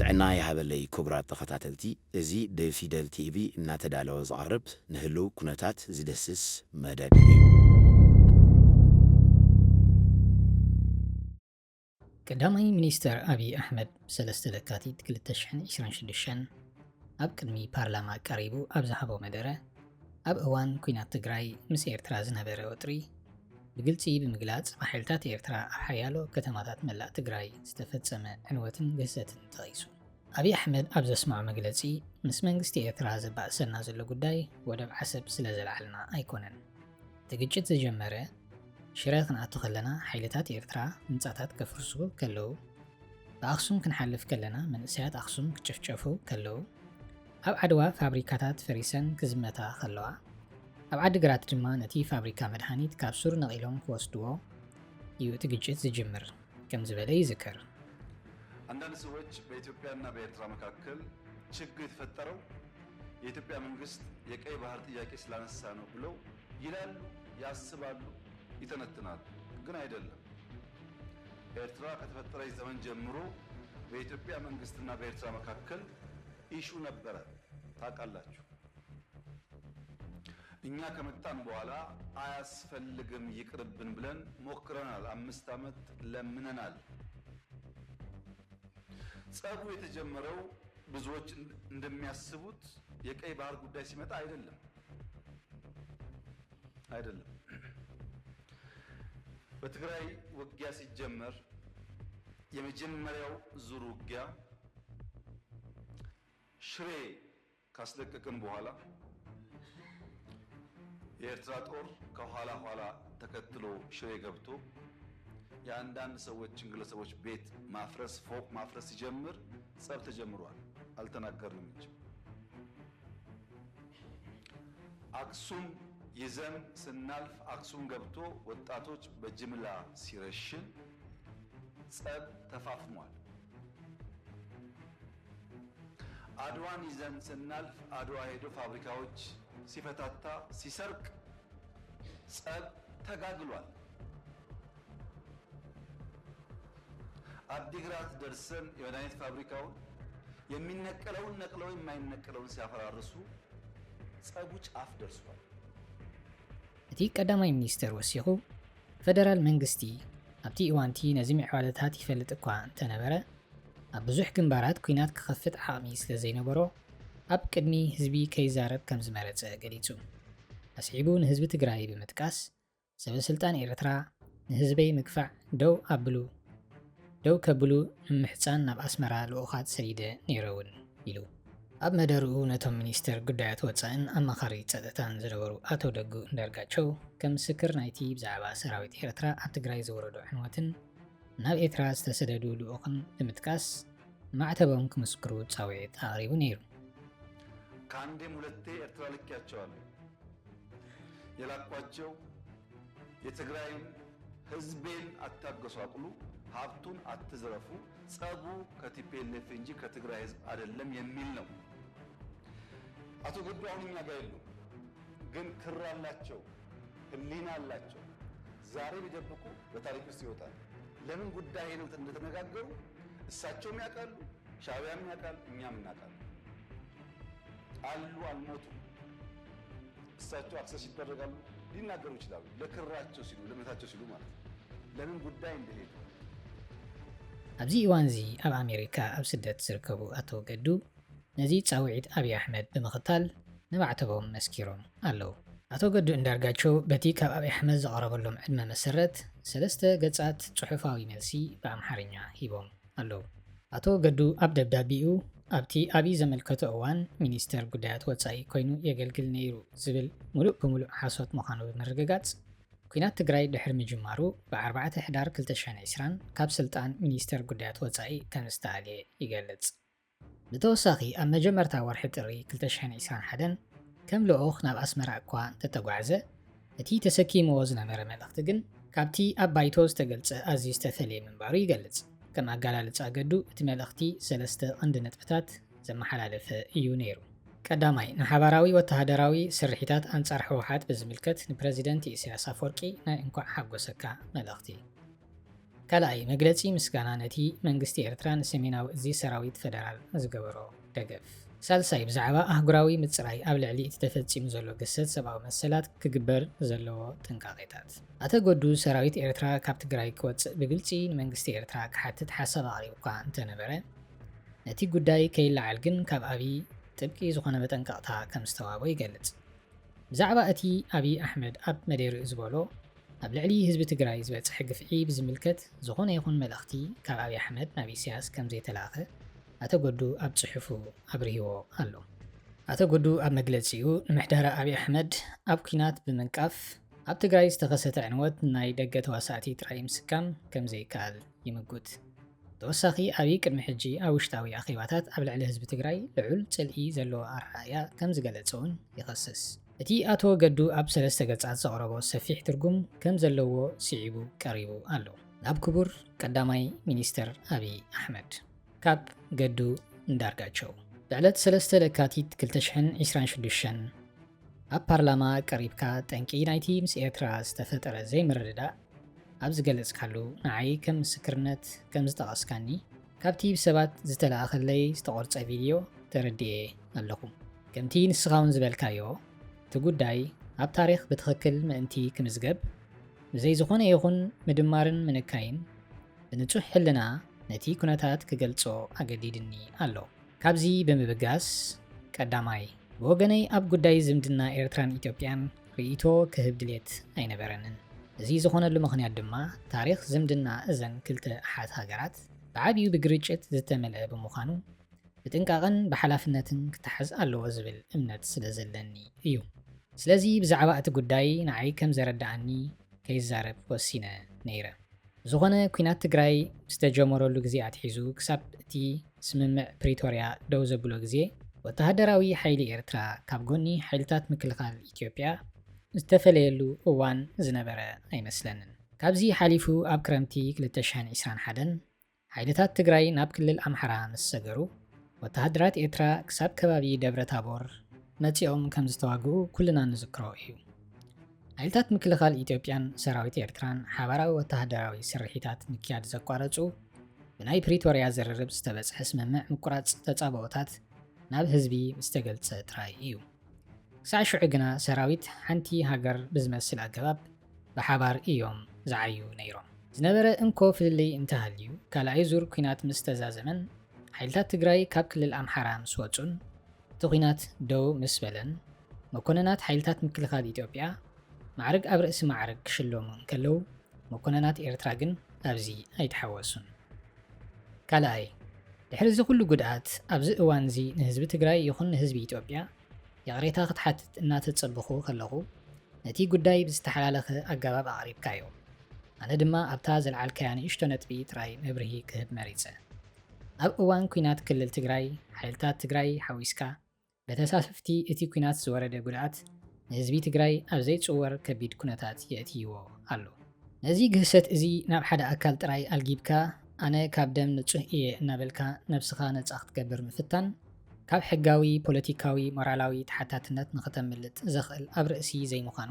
ጥዕና ይሃበለይ ክቡራት ተኸታተልቲ፣ እዚ ብፊደል ቲቪ እናተዳለወ ዝቐርብ ንህልው ኩነታት ዝደስስ መደብ እዩ። ቀዳማይ ሚኒስተር ኣብይ ኣሕመድ ሰለስተ ለካቲት ክልተ ሽሕን ዕስራን ሽዱሽተን ኣብ ቅድሚ ፓርላማ ቀሪቡ ኣብ ዝሃቦ መደረ፣ ኣብ እዋን ኲናት ትግራይ ምስ ኤርትራ ዝነበረ ወጥሪ ብግልጺ ብምግላጽ፣ ብሓይልታት ኤርትራ ኣብ ሓያሎ ከተማታት መላእ ትግራይ ዝተፈጸመ ዕንወትን ግህሰትን ጠቒሱ። ኣብይ ኣሕመድ ኣብ ዘስምዖ መግለጺ፣ ምስ መንግስቲ ኤርትራ ዘባእሰና ዘሎ ጉዳይ ወደብ ዓሰብ ስለ ዘልዓልና ኣይኮነን። እቲ ግጭት ዝጀመረ፣ ሽረ ክንኣቱ ከለና ሓይልታት ኤርትራ ህንጻታት ከፍርሱ ከለዉ፣ ብኣኽሱም ክንሓልፍ ከለና መንእሰያት ኣኽሱም ክጭፍጨፉ ከለዉ፣ ኣብ ዓድዋ ፋብሪካታት ፈሪሰን ክዝመታ ከለዋ፣ ኣብ ዓዲግራት ድማ ነቲ ፋብሪካ መድሃኒት ካብ ሱር ነቒሎም ክወስድዎ እዩ እቲ ግጭት ዝጅምር ከም ዝበለ ይዝከር። አንዳንድ ሰዎች በኢትዮጵያና በኤርትራ መካከል ችግር የተፈጠረው የኢትዮጵያ መንግስት የቀይ ባህር ጥያቄ ስላነሳ ነው ብለው ይላሉ፣ ያስባሉ፣ ይተነትናሉ። ግን አይደለም። ኤርትራ ከተፈጠረች ዘመን ጀምሮ በኢትዮጵያ መንግስትና በኤርትራ መካከል ኢሹ ነበረ፣ ታውቃላችሁ። እኛ ከመጣን በኋላ አያስፈልግም፣ ይቅርብን ብለን ሞክረናል። አምስት ዓመት ለምነናል። ጸቡ የተጀመረው ብዙዎች እንድ- እንደሚያስቡት የቀይ ባህር ጉዳይ ሲመጣ አይደለም፣ አይደለም። በትግራይ ውጊያ ሲጀመር የመጀመሪያው ዙር ውጊያ ሽሬ ካስለቀቅን በኋላ የኤርትራ ጦር ከኋላ ኋላ ተከትሎ ሽሬ ገብቶ የአንዳንድ ሰዎችን፣ ግለሰቦች ቤት ማፍረስ፣ ፎቅ ማፍረስ ሲጀምር ጸብ ተጀምሯል። አልተናገርንም እንጂ አክሱም ይዘን ስናልፍ አክሱም ገብቶ ወጣቶች በጅምላ ሲረሽን ጸብ ተፋፍሟል። አድዋን ይዘን ስናልፍ አድዋ ሄዶ ፋብሪካዎች ሲፈታታ ሲሰርቅ ጸብ ተጋግሏል። አዲግራት ደርሰን የመድኃኒት ፋብሪካውን የሚነቀለውን ነቅለው የማይነቀለውን ሲያፈራርሱ ጸቡ ጫፍ ደርሷል። እቲ ቀዳማይ ሚኒስተር ወሲኹ፣ ፈደራል መንግስቲ ኣብቲ እዋንቲ ነዚ ምዕባለታት ይፈልጥ እኳ እንተነበረ፣ ኣብ ብዙሕ ግንባራት ኲናት ክኸፍት ዓቕሚ ስለ ዘይነበሮ ኣብ ቅድሚ ህዝቢ ከይዛረብ ከም ዝመረጸ ገሊጹ። ኣስዒቡ ንህዝቢ ትግራይ ብምጥቃስ፣ ሰበ ስልጣን ኤርትራ ንህዝበይ ምግፋዕ ደው ኣብሉ ደው ከብሉ ንምሕጻን ናብ ኣስመራ ልኡኻት ሰዲደ ነይረ እውን ኢሉ። ኣብ መደርኡ ነቶም ሚኒስተር ጉዳያት ወጻእን ኣማኻሪ ጸጥታን ዝነበሩ ኣቶ ደጉ እንዳርጋቸው ከም ምስክር ናይቲ ብዛዕባ ሰራዊት ኤርትራ ኣብ ትግራይ ዝወረዶ ዕንወትን ናብ ኤርትራ ዝተሰደዱ ልኡኽን ብምጥቃስ ማዕተቦም ክምስክሩ ጻውዒት ኣቕሪቡ ነይሩ። ከአንዴም ሁለቴ ኤርትራ ልኬያቸዋለሁ። የላኳቸው የትግራይን ህዝቤን አታጎሳቁሉ፣ ሀብቱን አትዝረፉ፣ ጸቡ ከቲፒኤልኤፍ እንጂ ከትግራይ ህዝብ አይደለም የሚል ነው። አቶ ገዱ አሁን እኛ ጋር የሉም፣ ግን ክር አላቸው፣ ህሊና አላቸው። ዛሬ ቢደብቁ በታሪክ ውስጥ ይወጣል። ለምን ጉዳይ ነው እንደተነጋገሩ እሳቸውም ያውቃሉ፣ ሻዕቢያም ያውቃል፣ እኛም እናውቃለን። አሉ፣ አልሞቱም። እሳቸው አክሰስ ይደረጋሉ፣ ሊናገሩ ይችላሉ። ለክራቸው ሲሉ፣ ለእምነታቸው ሲሉ ማለት ነው። ለምን ጉዳይ እንደሄዱ ኣብዚ እዋን እዚ ኣብ ኣሜሪካ ኣብ ስደት ዝርከቡ ኣቶ ገዱ ነዚ ጻውዒት ኣብይ ኣሕመድ ብምኽታል ንማዕተቦም መስኪሮም ኣለዉ። ኣቶ ገዱ እንዳርጋቸው በቲ ካብ ኣብይ ኣሕመድ ዝቐረበሎም ዕድመ መሰረት ሰለስተ ገጻት ጽሑፋዊ መልሲ ብኣምሓርኛ ሂቦም ኣለዉ። ኣቶ ገዱ ኣብ ደብዳቤኡ ኣብቲ ኣብይ ዘመልከቶ እዋን ሚኒስተር ጉዳያት ወጻኢ ኮይኑ የገልግል ነይሩ ዝብል ሙሉእ ብሙሉእ ሓሶት ምዃኑ ብምርግጋጽ፣ ኲናት ትግራይ ድሕሪ ምጅማሩ ብ ኣርባዕተ ሕዳር ክልተ ሽሕን ዕስራን ካብ ስልጣን ሚኒስተር ጉዳያት ወጻኢ ከም ዝተኣልየ ይገልጽ። ብተወሳኺ ኣብ መጀመርታ ወርሒ ጥሪ ክልተ ሽሕን ዕስራን ሓደን ከም ልኡኽ ናብ ኣስመራ እኳ እንተተጓዕዘ፣ እቲ ተሰኪምዎ ዝነበረ መልእኽቲ ግን ካብቲ ኣብ ባይቶ ዝተገልጸ ኣዝዩ ዝተፈልየ ምንባሩ ይገልጽ። ከም ኣገላልጻ ገዱ እቲ መልእኽቲ ሰለስተ ቀንዲ ነጥብታት ዘመሓላለፈ እዩ ነይሩ። ቀዳማይ፣ ንሓባራዊ ወተሃደራዊ ስርሒታት ኣንጻር ህወሓት ብዝምልከት ንፕረዚደንት ኢሳያስ ኣፈወርቂ ናይ እንኳዕ ሓጎሰካ መልእኽቲ። ካልኣይ፣ መግለጺ ምስጋና ነቲ መንግስቲ ኤርትራ ንሰሜናዊ እዚ ሰራዊት ፈደራል ዝገበሮ ደገፍ። ሳልሳይ፣ ብዛዕባ ኣህጉራዊ ምጽራይ ኣብ ልዕሊ እቲ ተፈጺሙ ዘሎ ግህሰት ሰብኣዊ መሰላት ክግበር ዘለዎ ጥንቃቄታት። ኣቶ ገዱ፣ ሰራዊት ኤርትራ ካብ ትግራይ ክወጽእ ብግልጺ ንመንግስቲ ኤርትራ ክሓትት ሓሳብ ኣቕሪቡ እኳ እንተነበረ፣ ነቲ ጉዳይ ከይለዓል ግን ካብ ኣብይ ጥብቂ ዝኾነ መጠንቀቕታ ከም ዝተዋህቦ ይገልጽ። ብዛዕባ እቲ ኣብይ ኣሕመድ ኣብ መደይርኡ ዝበሎ፣ ኣብ ልዕሊ ህዝቢ ትግራይ ዝበጽሐ ግፍዒ ብዝምልከት ዝኾነ ይኹን መልእኽቲ ካብ ኣብይ ኣሕመድ ናብ ኢሳያስ ከም ዘይተላእኸ ኣቶ ገዱ ኣብ ጽሑፉ ኣብሪህዎ ኣሎ። ኣቶ ገዱ ኣብ መግለጺኡ፣ ንምሕዳር ኣብይ ኣሕመድ ኣብ ኲናት ብምንቃፍ፣ ኣብ ትግራይ ዝተኸሰተ ዕንወት ናይ ደገ ተዋሳእቲ ጥራይ ምስካም ከም ዘይከኣል ይምጉት። ተወሳኺ፣ ኣብይ ቅድሚ ሕጂ ኣብ ውሽጣዊ ኣኼባታት ኣብ ልዕሊ ህዝቢ ትግራይ ልዑል ጽልኢ ዘለዎ ኣረኣእያ ከም ዝገለጸ እውን ይኸስስ። እቲ ኣቶ ገዱ ኣብ ሰለስተ ገጻት ዘቕረቦ ሰፊሕ ትርጉም ከም ዘለዎ ስዒቡ ቀሪቡ ኣሎ። ናብ ክቡር ቀዳማይ ሚኒስተር ኣብይ ኣሕመድ። ካብ ገዱ እንዳርጋቸው። ብዕለት ሰለስተ ለካቲት ክልተ ሽሕን ዕስራን ሽዱሽተን ኣብ ፓርላማ ቀሪብካ ጠንቂ ናይቲ ምስ ኤርትራ ዝተፈጠረ ዘይምርድዳእ ኣብ ዝገለጽካሉ፣ ንዓይ ከም ምስክርነት ከም ዝጠቐስካኒ፣ ካብቲ ብሰባት ዝተለኣኸለይ ዝተቖርጸ ቪድዮ ተረዲኤ ኣለኹ። ከምቲ ንስኻ እውን ዝበልካዮ፣ እቲ ጉዳይ ኣብ ታሪኽ ብትኽክል ምእንቲ ክምዝገብ፣ ብዘይ ዝኾነ ይኹን ምድማርን ምንካይን፣ ብንጹህ ሕልና ነቲ ኩነታት ክገልጾ ኣገዲድኒ ኣሎ። ካብዚ ብምብጋስ፣ ቀዳማይ፣ ብወገነይ ኣብ ጉዳይ ዝምድና ኤርትራን ኢትዮጵያን ርእይቶ ክህብ ድልየት ኣይነበረንን። እዚ ዝኾነሉ ምኽንያት ድማ፣ ታሪኽ ዝምድና እዘን ክልተ ኣሓት ሃገራት ብዓቢኡ ብግርጭት ዝተመልአ ብምዃኑ፣ ብጥንቃቐን ብሓላፍነትን ክተሓዝ ኣለዎ ዝብል እምነት ስለ ዘለኒ እዩ። ስለዚ ብዛዕባ እቲ ጉዳይ ንዓይ ከም ዘረድኣኒ ከይዛረብ ወሲነ ነይረ። ዝኾነ፣ ኲናት ትግራይ ዝተጀመረሉ ግዜ ኣትሒዙ ክሳብ እቲ ስምምዕ ፕሪቶርያ ደው ዘብሎ ግዜ፣ ወተሃደራዊ ሓይሊ ኤርትራ ካብ ጎኒ ሓይልታት ምክልኻል ኢትዮጵያ ዝተፈለየሉ እዋን ዝነበረ ኣይመስለንን። ካብዚ ሓሊፉ ኣብ ክረምቲ ክልተ ሽሕን ዕስራን ሓደን ሓይልታት ትግራይ ናብ ክልል ኣምሓራ ምስ ሰገሩ፣ ወተሃደራት ኤርትራ ክሳብ ከባቢ ደብረ ታቦር መጺኦም ከም ዝተዋግኡ ኩልና ንዝክሮ እዩ። ሓይልታት ምክልኻል ኢትዮጵያን ሰራዊት ኤርትራን ሓባራዊ ወተሃደራዊ ስርሒታት ምክያድ ዘቋረጹ፣ ብናይ ፕሪቶርያ ዝርርብ ዝተበጽሐ ስምምዕ ምቁራጽ ተጻብኦታት ናብ ህዝቢ ምስ ተገልጸ ጥራይ እዩ። ክሳዕ ሽዑ ግና ሰራዊት ሓንቲ ሃገር ብዝመስል ኣገባብ ብሓባር እዮም ዝዓዩ ነይሮም። ዝነበረ እንኮ ፍልልይ እንተሃልዩ፣ ካልኣይ ዙር ኲናት ምስ ተዛዘመን ሓይልታት ትግራይ ካብ ክልል ኣምሓራ ምስ ወጹን እቲ ኲናት ደው ምስ በለን፣ መኮነናት ሓይልታት ምክልኻል ኢትዮጵያ ማዕርግ ኣብ ርእሲ ማዕርግ ክሽለሙ እንከለዉ፣ መኮነናት ኤርትራ ግን ኣብዚ ኣይተሓወሱን። ካልኣይ፣ ድሕሪ እዚ ኩሉ ጉድኣት፣ ኣብዚ እዋን እዚ ንህዝቢ ትግራይ ይኹን ንህዝቢ ኢትዮጵያ ይቕሬታ ክትሓትት እናተጸበኹ ከለኹ፣ ነቲ ጉዳይ ብዝተሓላለኸ ኣገባብ ኣቕሪብካዮ። ኣነ ድማ ኣብታ ዘልዓልካያ ንእሽቶ ነጥቢ ጥራይ መብርሂ ክህብ መሪጸ። ኣብ እዋን ኲናት ክልል ትግራይ፣ ሓይልታት ትግራይ ሓዊስካ፣ በተሳተፍቲ እቲ ኲናት ዝወረደ ጉድኣት ንህዝቢ ትግራይ ኣብ ዘይጽወር ከቢድ ኩነታት የእትይዎ ኣሎ። ነዚ ግህሰት እዚ ናብ ሓደ ኣካል ጥራይ ኣልጊብካ፣ ኣነ ካብ ደም ንጹህ እየ እናበልካ ነብስኻ ነጻ ክትገብር ምፍታን፣ ካብ ሕጋዊ፣ ፖለቲካዊ፣ ሞራላዊ ተሓታትነት ንኽተምልጥ ዘኽእል ኣብ ርእሲ ዘይምዃኑ፣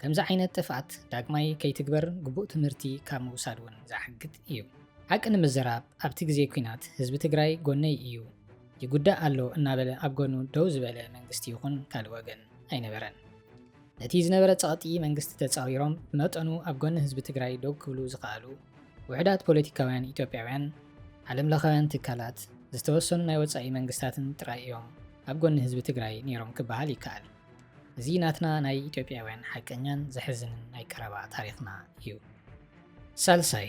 ከምዚ ዓይነት ጥፍኣት ዳግማይ ከይትግበር ግቡእ ትምህርቲ ካብ ምውሳድ እውን ዘሓግት እዩ። ሓቂ ንምዝራብ፣ ኣብቲ ግዜ ኲናት ህዝቢ ትግራይ ጎነይ እዩ፣ ይጉዳእ ኣሎ እናበለ ኣብ ጎኑ ደው ዝበለ መንግስቲ ይኹን ካልእ ወገን ኣይነበረን። ነቲ ዝነበረ ጸቕጢ መንግስቲ ተጻዊሮም ብመጠኑ ኣብ ጎኒ ህዝቢ ትግራይ ደው ክብሉ ዝኸኣሉ ውሑዳት ፖለቲካውያን ኢትዮጵያውያን፣ ዓለምለኻውያን ትካላት፣ ዝተወሰኑ ናይ ወጻኢ መንግስታትን ጥራይ እዮም ኣብ ጎኒ ህዝቢ ትግራይ ነይሮም ክበሃል ይከኣል። እዚ ናትና ናይ ኢትዮጵያውያን ሓቀኛን ዘሕዝንን ናይ ቀረባ ታሪኽና እዩ። ሳልሳይ፣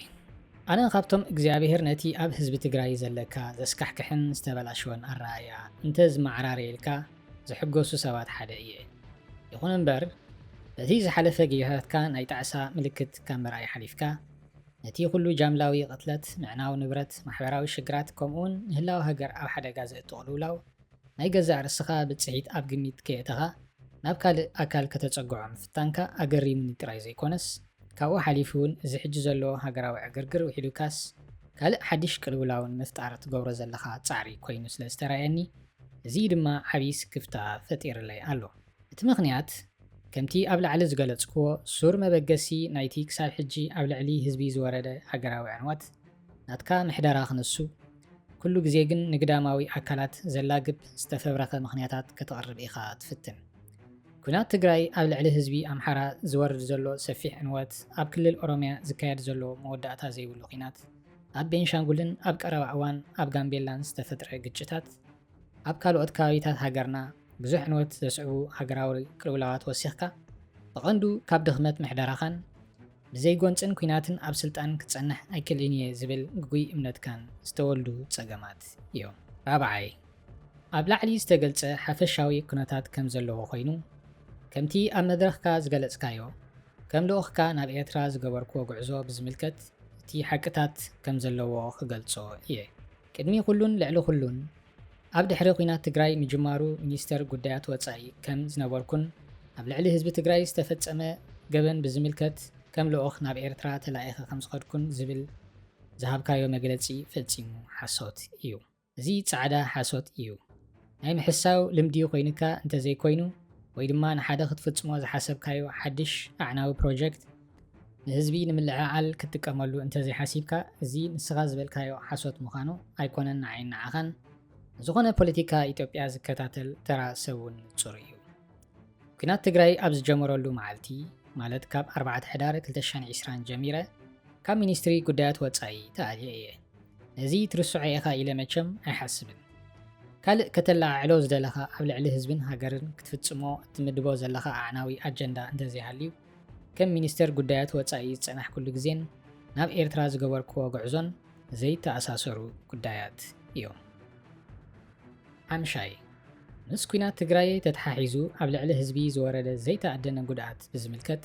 ኣነ ካብቶም እግዚኣብሔር ነቲ ኣብ ህዝቢ ትግራይ ዘለካ ዘስካሕክሕን ዝተበላሸወን ኣረኣእያ እንተ ዝመዓራረየልካ ዝሕጎሱ ሰባት ሓደ እየ። ይኹን እምበር፣ በቲ ዝሓለፈ ጌጋታትካ ናይ ጣዕሳ ምልክት ካብ ምርኣይ ሓሊፍካ፣ ነቲ ኩሉ ጃምላዊ ቅትለት፣ ምዕናው ንብረት፣ ማሕበራዊ ሽግራት፣ ከምኡውን ንህላወ ሃገር ኣብ ሓደጋ ዘእቱ ቅልውላው ናይ ገዛእ ርእስኻ ብጽሒት ኣብ ግምት ከየእተኻ፣ ናብ ካልእ ኣካል ከተጸግዖ ምፍታንካ ኣገሪሙኒ ጥራይ ዘይኮነስ፣ ካብኡ ሓሊፉ እውን እዚ ሕጂ ዘሎ ሃገራዊ ዕግርግር ውሒዱካስ፣ ካልእ ሓድሽ ቅልውላው ንምፍጣር ትገብሮ ዘለኻ ጻዕሪ ኮይኑ ስለ ዝተራእየኒ፣ እዚ ድማ ዓቢ ስክፍታ ፈጢርለይ ኣሎ። እቲ ምኽንያት፣ ከምቲ ኣብ ላዕሊ ዝገለጽክዎ፣ ሱር መበገሲ ናይቲ ክሳብ ሕጂ ኣብ ልዕሊ ህዝቢ ዝወረደ ሃገራዊ ዕንወት፣ ናትካ ምሕደራ ክንሱ፣ ኩሉ ግዜ ግን ንግዳማዊ ኣካላት ዘላግብ ዝተፈብረኸ ምኽንያታት ከተቕርብ ኢኻ ትፍትን። ኲናት ትግራይ ኣብ ልዕሊ ህዝቢ ኣምሓራ ዝወርድ ዘሎ ሰፊሕ ዕንወት፣ ኣብ ክልል ኦሮምያ ዝካየድ ዘሎ መወዳእታ ዘይብሉ ኲናት፣ ኣብ ቤንሻንጉልን ኣብ ቀረባ እዋን ኣብ ጋምቤላን ዝተፈጥረ ግጭታት፣ ኣብ ካልኦት ከባቢታት ሃገርና ብዙሕ ዕንወት ዘስዕቡ ሃገራዊ ቅልውላዋት ወሲኽካ፣ ብቐንዱ ካብ ድኽመት ምሕደራኻን ብዘይ ጎንጽን ኲናትን ኣብ ስልጣን ክጸንሕ ኣይክእልን እየ ዝብል ግጉይ እምነትካን ዝተወልዱ ጸገማት እዮም። ራብዓይ፣ ኣብ ላዕሊ ዝተገልጸ ሓፈሻዊ ኩነታት ከም ዘለዎ ኮይኑ፣ ከምቲ ኣብ መድረኽካ ዝገለጽካዮ፣ ከም ልኡኽካ ናብ ኤርትራ ዝገበርክዎ ጉዕዞ ብዝምልከት እቲ ሓቅታት ከም ዘለዎ ክገልጾ እየ። ቅድሚ ኩሉን ልዕሊ ኩሉን፣ ኣብ ድሕሪ ኲናት ትግራይ ምጅማሩ ሚኒስተር ጉዳያት ወጻኢ ከም ዝነበርኩን ኣብ ልዕሊ ህዝቢ ትግራይ ዝተፈጸመ ገበን ብዝምልከት ከም ልኡኽ ናብ ኤርትራ ተላኢኸ ከም ዝኸድኩን ዝብል ዝሃብካዮ መግለጺ ፈጺሙ ሓሶት እዩ። እዚ ጻዕዳ ሓሶት እዩ። ናይ ምሕሳው ልምዲ ኮይኑካ እንተዘይኮይኑ፣ ወይ ድማ ንሓደ ክትፍጽሞ ዝሓሰብካዮ ሓድሽ ኣዕናዊ ፕሮጀክት ንህዝቢ ንምልዕዓል ክትጥቀመሉ እንተዘይሓሲብካ፣ እዚ ንስኻ ዝበልካዮ ሓሶት ምዃኑ ኣይኮነን ንዓይን ንዓኻን፣ ዝኾነ ፖለቲካ ኢትዮጵያ ዝከታተል ተራ ሰብ እውን ንጹር እዩ። ኲናት ትግራይ ኣብ ዝጀመረሉ መዓልቲ፣ ማለት ካብ ኣርባዕተ ሕዳር ክልተ ሽሕን ዕስራን ጀሚረ፣ ካብ ሚኒስትሪ ጉዳያት ወጻኢ ተኣልየ እየ። ነዚ ትርስዖ ኢኻ ኢለ መቸም ኣይሓስብን። ካልእ ከተለዓዕሎ ዝደለኻ ኣብ ልዕሊ ህዝብን ሃገርን ክትፍጽሞ እትምድቦ ዘለኻ ኣዕናዊ ኣጀንዳ እንተዘይሃልዩ፣ ከም ሚኒስተር ጉዳያት ወጻኢ ዝጸናሕኩሉ ግዜን ናብ ኤርትራ ዝገበርክዎ ጉዕዞን ዘይተኣሳሰሩ ጉዳያት እዮም። ሓምሻይ፣ ምስ ኲናት ትግራይ ተተሓሒዙ ኣብ ልዕሊ ህዝቢ ዝወረደ ዘይተኣደነ ጉድኣት ብዝምልከት፣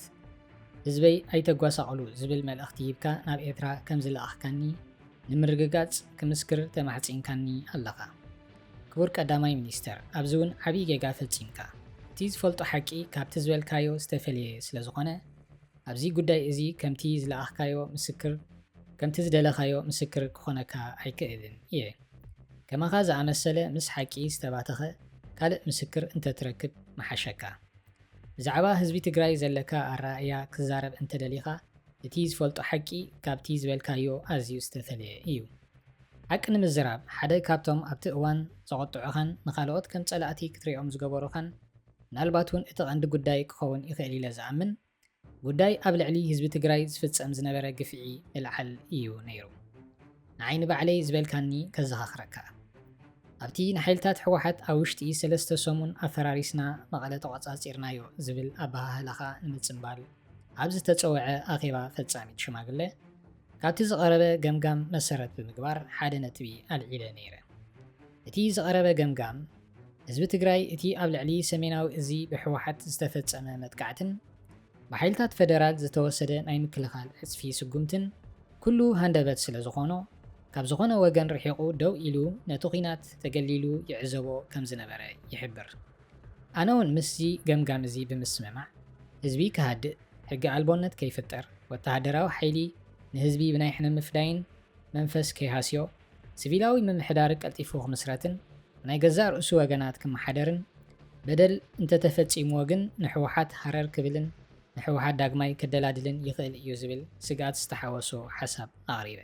ህዝበይ ኣይተጓሳቕሉ ዝብል መልእኽቲ ሂብካ ናብ ኤርትራ ከም ዝለኣኽካኒ ንምርግጋጽ ክምስክር ተማሕጺንካኒ ኣለኻ። ክቡር ቀዳማይ ሚኒስተር፣ ኣብዚ እውን ዓብዪ ጌጋ ፈጺምካ። እቲ ዝፈልጦ ሓቂ ካብቲ ዝበልካዮ ዝተፈልየ ስለ ዝኾነ፣ ኣብዚ ጉዳይ እዚ ከምቲ ዝለኣኽካዮ ምስክር፣ ከምቲ ዝደለኻዮ ምስክር ክኾነካ ኣይክእልን እየ። ከማኻ ዝኣመሰለ ምስ ሓቂ ዝተባተኸ ካልእ ምስክር እንተትረክብ ምሓሸካ። ብዛዕባ ህዝቢ ትግራይ ዘለካ ኣረኣእያ ክዛረብ እንተደሊኻ፣ እቲ ዝፈልጦ ሓቂ ካብቲ ዝበልካዮ ኣዝዩ ዝተፈለየ እዩ። ሓቂ ንምዝራብ፣ ሓደ ካብቶም ኣብቲ እዋን ዘቖጥዑኻን ንኻልኦት ከም ጸላእቲ ክትሪኦም ዝገበሩኻን፣ ምናልባት እውን እቲ ቀንዲ ጉዳይ ክኸውን ይኽእል ኢለ ዝኣምን፣ ጉዳይ ኣብ ልዕሊ ህዝቢ ትግራይ ዝፍጸም ዝነበረ ግፍዒ ምልዓል እዩ ነይሩ። ንዓይ ንባዕለይ ዝበልካኒ ከዘኻኽረካ። ኣብቲ ንሓይልታት ህወሓት ኣብ ውሽጢ ሰለስተ ሰሙን ኣፈራሪስና መቐለ ተቖጻጺርናዮ ዝብል ኣበሃህላኻ ንምጽንባል ኣብ ዝተጸውዐ ኣኼባ ፈጻሚት ሽማግለ፣ ካብቲ ዝቐረበ ገምጋም መሰረት ብምግባር ሓደ ነጥቢ ኣልዒለ ነይረ። እቲ ዝቐረበ ገምጋም፣ ህዝቢ ትግራይ እቲ ኣብ ልዕሊ ሰሜናዊ እዚ ብህወሓት ዝተፈጸመ መጥቃዕትን ብሓይልታት ፈደራል ዝተወሰደ ናይ ምክልኻል ዕጽፊ ስጉምትን ኩሉ ሃንደበት ስለ ዝኾኖ፣ ካብ ዝኾነ ወገን ርሒቑ ደው ኢሉ ነቲ ኲናት ተገሊሉ ይዕዘቦ ከም ዝነበረ ይሕብር። ኣነ እውን ምስዚ ገምጋም እዚ ብምስምማዕ፣ ህዝቢ ክሃድእ፣ ሕጊ ኣልቦነት ከይፍጠር፣ ወተሃደራዊ ሓይሊ ንህዝቢ ብናይ ሕነ ምፍዳይን መንፈስ ከይሃስዮ፣ ሲቪላዊ ምምሕዳር ቀልጢፉ ክምስረትን ናይ ገዛእ ርእሱ ወገናት ክመሓደርን፣ በደል እንተተፈጺምዎ ግን ንህወሓት ሃረር ክብልን ንህወሓት ዳግማይ ከደላድልን ይኽእል እዩ ዝብል ስግኣት ዝተሓወሶ ሓሳብ ኣቕሪበ።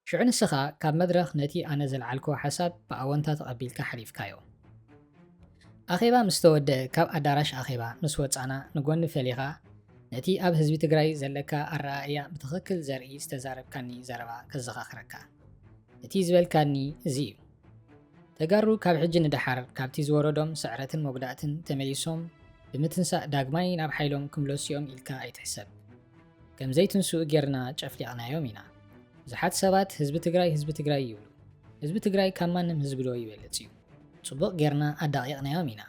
ሽዑ ንስኻ ካብ መድረኽ ነቲ ኣነ ዘልዓልክዎ ሓሳብ ብኣወንታ ተቐቢልካ ሓሊፍካዮ። ኣኼባ ምስ ተወደአ፣ ካብ ኣዳራሽ ኣኼባ ምስ ወጻና፣ ንጎኒ ፈሊኻ ነቲ ኣብ ህዝቢ ትግራይ ዘለካ ኣረኣእያ ብትኽክል ዘርኢ ዝተዛረብካኒ ዘረባ ከዘኻኽረካ። እቲ ዝበልካኒ እዚ እዩ። ተጋሩ ካብ ሕጂ ንደሓር ካብቲ ዝወረዶም ስዕረትን መጉዳእትን ተመሊሶም ብምትንሳእ ዳግማይ ናብ ሓይሎም ክምለሱ እዮም ኢልካ ኣይትሕሰብ። ከም ዘይትንስኡ ጌርና ጨፍሊቕናዮም ኢና። ብዙሓት ሰባት ህዝቢ ትግራይ ህዝቢ ትግራይ ይብሉ። ህዝቢ ትግራይ ካብ ማንም ህዝቢ ዶ ይበልጽ እዩ? ጽቡቕ ጌርና ኣዳቒቕናዮም ኢና።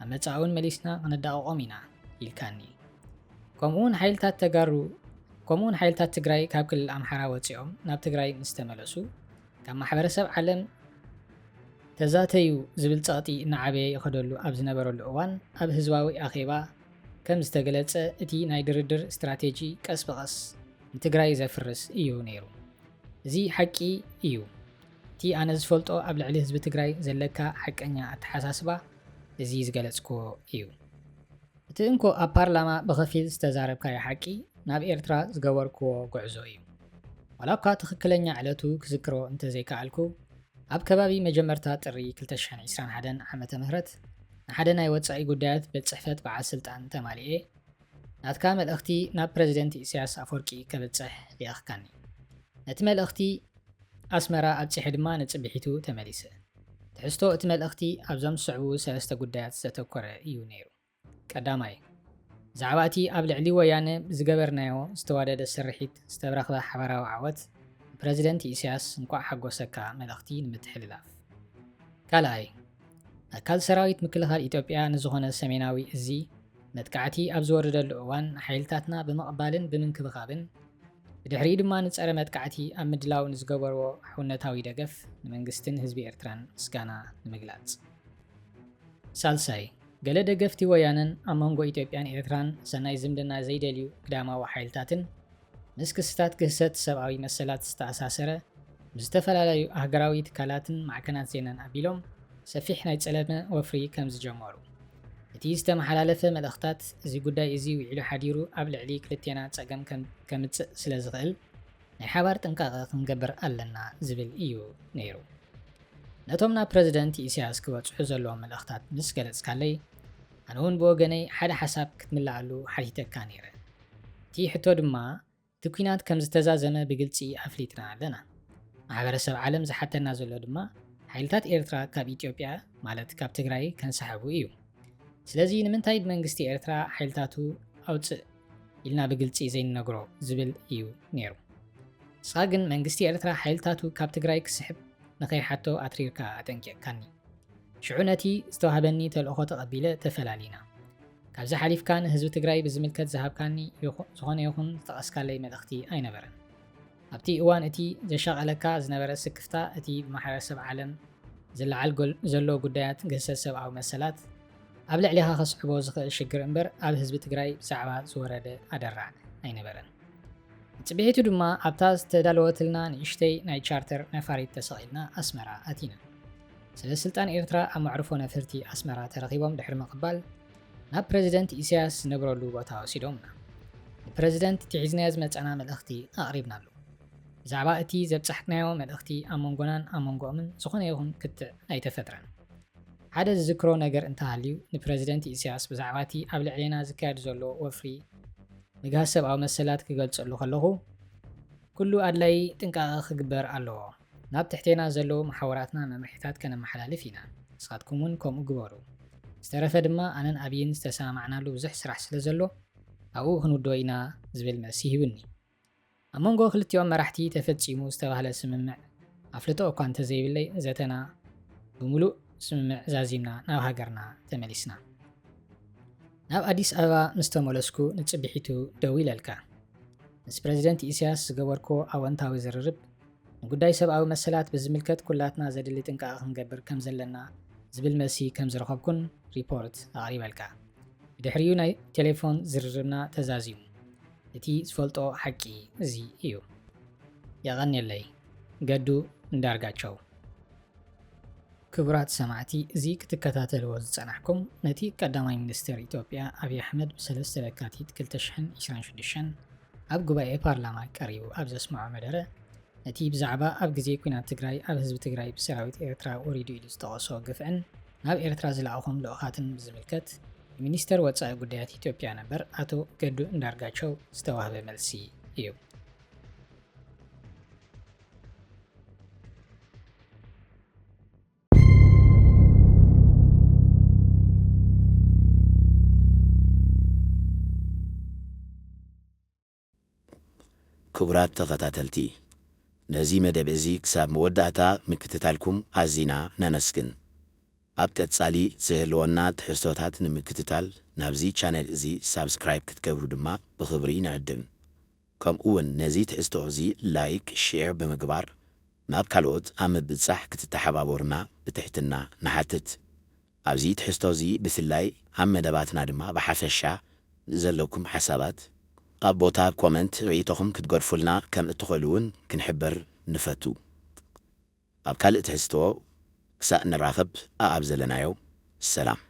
ኣብ መጻኢ እውን መሊስና ከነዳቕቖም ኢና ኢልካኒ። ከምኡውን ሓይልታት ተጋሩ፣ ከምኡውን ሓይልታት ትግራይ ካብ ክልል ኣምሓራ ወጺኦም ናብ ትግራይ ምስ ተመለሱ፣ ካብ ማሕበረሰብ ዓለም ተዛተዩ ዝብል ጸቕጢ እናዓበየ ይኸደሉ ኣብ ዝነበረሉ እዋን፣ ኣብ ህዝባዊ ኣኼባ ከም ዝተገለጸ፣ እቲ ናይ ድርድር ስትራቴጂ ቀስ ብቐስ ንትግራይ ዘፍርስ እዩ ነይሩ። እዚ ሓቂ እዩ። እቲ ኣነ ዝፈልጦ ኣብ ልዕሊ ህዝቢ ትግራይ ዘለካ ሓቀኛ ኣተሓሳስባ እዚ ዝገለጽክዎ እዩ። እቲ እንኮ ኣብ ፓርላማ ብኸፊል ዝተዛረብካዮ ሓቂ ናብ ኤርትራ ዝገበርክዎ ጉዕዞ እዩ። ዋላ እኳ ትኽክለኛ ዕለቱ ክዝክሮ እንተዘይከኣልኩ፣ ኣብ ከባቢ መጀመርታ ጥሪ ክልተ ሽሕን ዕስራን ሓደን ዓመተ ምህረት ንሓደ ናይ ወጻኢ ጉዳያት ቤት ጽሕፈት በዓል ስልጣን ተማሊኤ ናትካ መልእኽቲ ናብ ፕረዚደንት ኢሳያስ ኣፈወርቂ ከብጽሕ ልኢኽካኒ። ነቲ መልእኽቲ ኣስመራ ኣብጺሐ ድማ ንጽብሒቱ ተመሊሰ። ትሕዝቶ እቲ መልእኽቲ ኣብዞም ዝስዕቡ ሰለስተ ጉዳያት ዘተኮረ እዩ ነይሩ። ቀዳማይ፣ ብዛዕባ እቲ ኣብ ልዕሊ ወያነ ብዝገበርናዮ ዝተዋደደ ስርሒት ዝተረኽበ ሓባራዊ ዓወት ንፕረዚደንት ኢሳያስ እንቋዕ ሓጎሰካ መልእኽቲ ንምትሕልላፍ። ካልኣይ፣ ኣካል ሰራዊት ምክልኻል ኢትዮጵያ ንዝኾነ ሰሜናዊ እዚ መጥቃዕቲ ኣብ ዝወረደሉ እዋን ንሓይልታትና ብምቕባልን ብምንክብኻብን ብድሕሪኡ ድማ ንጸረ መጥቃዕቲ ኣብ ምድላው ንዝገበርዎ ሕውነታዊ ደገፍ ንመንግስትን ህዝቢ ኤርትራን ምስጋና ንምግላጽ። ሳልሳይ፣ ገለ ደገፍቲ ወያነን ኣብ መንጎ ኢትዮጵያን ኤርትራን ሰናይ ዝምድና ዘይደልዩ ግዳማዊ ሓይልታትን ምስ ክስታት ግህሰት ሰብኣዊ መሰላት ዝተኣሳሰረ ምስ ዝተፈላለዩ ኣህገራዊ ትካላትን ማዕከናት ዜናን ኣቢሎም ሰፊሕ ናይ ጸለመ ወፍሪ ከም ዝጀመሩ፣ እቲ ዝተመሓላለፈ መልእኽታት እዚ ጉዳይ እዚ ውዒሉ ሓዲሩ ኣብ ልዕሊ ክልቴና ጸገም ከም ከምጽእ ስለ ዝኽእል ናይ ሓባር ጥንቃቐ ክንገብር ኣለና ዝብል እዩ ነይሩ። ነቶም ናብ ፕረዚደንት ኢሳያስ ክበጽሑ ዘለዎም መልእኽታት ምስ ገለጽካለይ፣ ኣነ እውን ብወገነይ ሓደ ሓሳብ ክትምልኣሉ ሓቲተካ ነይረ። እቲ ሕቶ ድማ እቲ ኲናት ከም ዝተዛዘመ ብግልጺ ኣፍሊጥና ኣለና። ማሕበረሰብ ዓለም ዝሓተና ዘሎ ድማ ሓይልታት ኤርትራ ካብ ኢትዮጵያ ማለት ካብ ትግራይ ከንሰሓቡ እዩ። ስለዚ ንምንታይ ብመንግስቲ ኤርትራ ሓይልታቱ ኣውፅእ ኢልና ብግልፂ ዘይንነግሮ ዝብል እዩ ነይሩ። ንስኻ ግን መንግስቲ ኤርትራ ሓይልታቱ ካብ ትግራይ ክስሕብ ንኸይሓቶ ኣትሪርካ ኣጠንቂቕካኒ። ሽዑ ነቲ ዝተዋህበኒ ተልእኾ ተቐቢለ ተፈላሊና። ካብዚ ሓሊፍካ ንህዝቢ ትግራይ ብዝምልከት ዝሃብካኒ ይኹ- ዝኾነ ይኹን ዝጠቐስካለይ መልእኽቲ ኣይነበረን። ኣብቲ እዋን እቲ ዘሻቐለካ ዝነበረ ስክፍታ እቲ ብማሕበረሰብ ዓለም ዝለዓል ጎል- ዘሎ ጉዳያት ግህሰት ሰብኣዊ መሰላት ኣብ ልዕሊኻ ከስዕቦ ዝኽእል ሽግር እምበር ኣብ ህዝቢ ትግራይ ብዛዕባ ዝወረደ ኣደራዕ ኣይነበረን። ጽብሒቱ ድማ ኣብታ ዝተዳለወትልና ንእሽተይ ናይ ቻርተር ነፋሪት ተሰቒልና ኣስመራ ኣቲና። ሰበ ስልጣን ኤርትራ ኣብ መዕርፎ ነፈርቲ ኣስመራ ተረኺቦም ድሕሪ ምቕባል ናብ ፕረዚደንት ኢሳያስ ዝነብረሉ ቦታ ወሲዶምና። ንፕረዚደንት እቲ ሒዝናዮ ዝመጻና መልእኽቲ ኣቕሪብናሉ። ብዛዕባ እቲ ዘብጻሕናዮ መልእኽቲ ኣብ መንጎናን ኣብ መንጎኦምን ዝኾነ ይኹን ክትዕ ኣይተፈጥረን። ሓደ ዝዝክሮ ነገር እንተሃልዩ ንፕረዚደንት ኢሳያስ ብዛዕባ እቲ ኣብ ልዕሌና ዝካየድ ዘሎ ወፍሪ ምግሃስ ሰብኣዊ መሰላት ክገልጸሉ ከለኹ ኩሉ ኣድላዪ ጥንቃቐ ክግበር ኣለዎ። ናብ ትሕቴና ዘለዉ መሓውራትና መምርሒታት ከነመሓላልፍ ኢና። ንስኻትኩም እውን ከምኡ ግበሩ። ዝተረፈ ድማ ኣነን ኣብይን ዝተሰማማዕናሉ ብዙሕ ስራሕ ስለ ዘሎ ኣብኡ ክንውድኦ ኢና ዝብል መልሲ ሂቡኒ። ኣብ መንጎ ክልቲኦም መራሕቲ ተፈጺሙ ዝተባህለ ስምምዕ ኣፍልጦ እኳ እንተዘይብለይ ዘተና ብምሉእ ስምምዕ ዛዚምና ናብ ሃገርና ተመሊስና። ናብ ኣዲስ ኣበባ ምስ ተመለስኩ ንጽብሒቱ ደው ኢለልካ። ምስ ፕረዚደንት ኢሳያስ ዝገበርኮ ኣወንታዊ ዝርርብ ንጉዳይ ሰብኣዊ መሰላት ብዝምልከት ኩላትና ዘድሊ ጥንቃቐ ክንገብር ከም ዘለና ዝብል መልሲ ከም ዝረኸብኩን ሪፖርት ኣቕሪበልካ። ብድሕሪኡ ናይ ቴሌፎን ዝርርብና ተዛዚሙ። እቲ ዝፈልጦ ሓቂ እዚ እዩ። የቐንየለይ። ገዱ እንዳርጋቸው። ክቡራት ሰማዕቲ፣ እዚ ክትከታተልዎ ዝጸናሕኩም ነቲ ቀዳማይ ሚኒስትር ኢትዮጵያ ኣብይ ኣሕመድ ብሰለስተ ለካቲት ክልተ ሽሕን ዕስራን ሽዱሽተን ኣብ ጉባኤ ፓርላማ ቀሪቡ ኣብ ዘስምዖ መደረ ነቲ ብዛዕባ ኣብ ግዜ ኲናት ትግራይ ኣብ ህዝቢ ትግራይ ብሰራዊት ኤርትራ ወሪዱ ኢሉ ዝጠቐሶ ግፍዕን ናብ ኤርትራ ዝለኣኾም ልኡኻትን ብዝምልከት ንሚኒስተር ወጻኢ ጉዳያት ኢትዮጵያ ነበር ኣቶ ገዱ እንዳርጋቸው ዝተዋህበ መልሲ እዩ። ክቡራት ተኸታተልቲ፣ ነዚ መደብ እዚ ክሳብ መወዳእታ ምክትታልኩም ኣዚና ነመስግን። ኣብ ቀጻሊ ዝህልወና ትሕዝቶታት ንምክትታል ናብዚ ቻነል እዚ ሳብስክራይብ ክትገብሩ ድማ ብኽብሪ ንዕድም። ከምኡ እውን ነዚ ትሕዝቶ እዚ ላይክ፣ ሼር ብምግባር ናብ ካልኦት ኣብ ምብጻሕ ክትተሓባበሩና ብትሕትና ንሓትት። ኣብዚ ትሕዝቶ እዚ ብፍላይ ኣብ መደባትና ድማ ብሓፈሻ ንዘለኩም ሓሳባት ኣብ ቦታ ኮመንት ርእይቶኹም ክትገድፉልና ከም እትኽእሉ እውን ክንሕብር ንፈቱ። ኣብ ካልእ ትሕዝቶ ክሳእ ንራኸብ ኣኣብ ዘለናዮ ሰላም።